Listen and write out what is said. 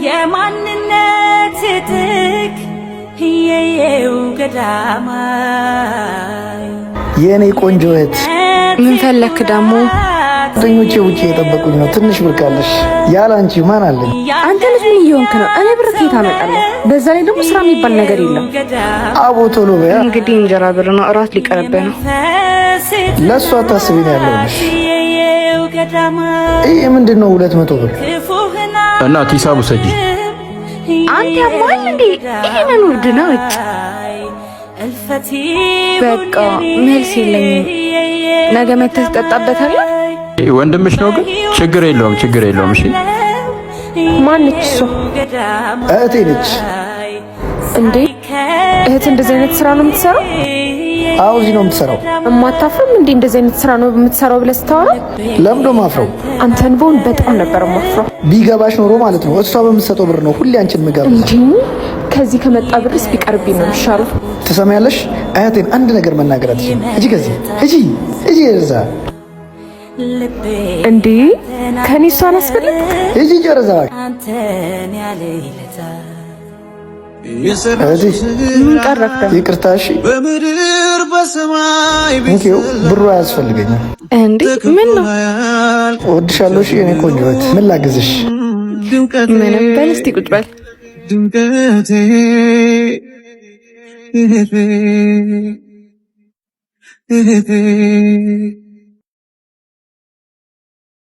የማንነት ጥግ የየው ገዳማይ የእኔ ቆንጆ እህት። ምን ፈለክ ደግሞ? ጓደኞቼ ውጭ የጠበቁኝ ነው። ትንሽ ብር ካለሽ። ያለ አንቺ ማን አለኝ? አንተ ልጅ ምን እየሆንክ ነው? እኔ ብር ከየት አመጣለሁ? በዛ ላይ ደግሞ ስራ የሚባል ነገር የለም። አቦ ቶሎ በያ። እንግዲህ እንጀራ ብር ነው፣ እራት ሊቀርብህ ነው። ለእሷ አታስቢ ነው ያለሁልሽ። ይህ ምንድን ነው? 200 ብር። እና ሂሳቡ ሰጂ። አንተ ያማል እንዴ? ይሄ ምን ውርድ ነው? በቃ መልስ የለኝም። ነገ መተህ ትጠጣበታለህ። ወንድምሽ ነው ግን ችግር የለውም፣ ችግር የለውም። እሺ። ማነች እሷ? እህቴ ነች። እንዴ፣ እህት እንደዚህ አይነት ስራ ነው የምትሰራው? አዎ፣ እዚህ ነው የምትሰራው። እማታፍርም እንዴ እንደዚህ አይነት ስራ ነው የምትሰራው ብለህ ስታወራ? ለምዶ ማፍረው። አንተን በሆን በጣም ነበር ማፍረው። ቢገባሽ ኖሮ ማለት ነው እሷ በምትሰጠው ብር ነው ሁሌ አንቺን የምጋብዝሽ። እንዴ፣ ከዚህ ከመጣ ብርስ ቢቀርብኝ ነው የሚሻለው። ትሰሚያለሽ? እህቴን አንድ ነገር መናገር አትችይም። ሂጂ ከዚህ፣ ሂጂ፣ ሂጂ እዛ። እንዴ፣ ከኔ እሷን አስፈልግ። ሂጂ ጨርዛ። እህቴ። ምን ቀረክ ደግሞ? ይቅርታ። እሺ፣ እንኪው፣ ብሩ አያስፈልገኝም። እንዴ፣ ምን ነው? እወድሻለሁ። እሺ የኔ ቆንጆ እህት፣ ምን ላግዝሽ? ምንም፣ በል እስቲ ቁጭ በል። ድምቀቴ እህቴ እህቴ።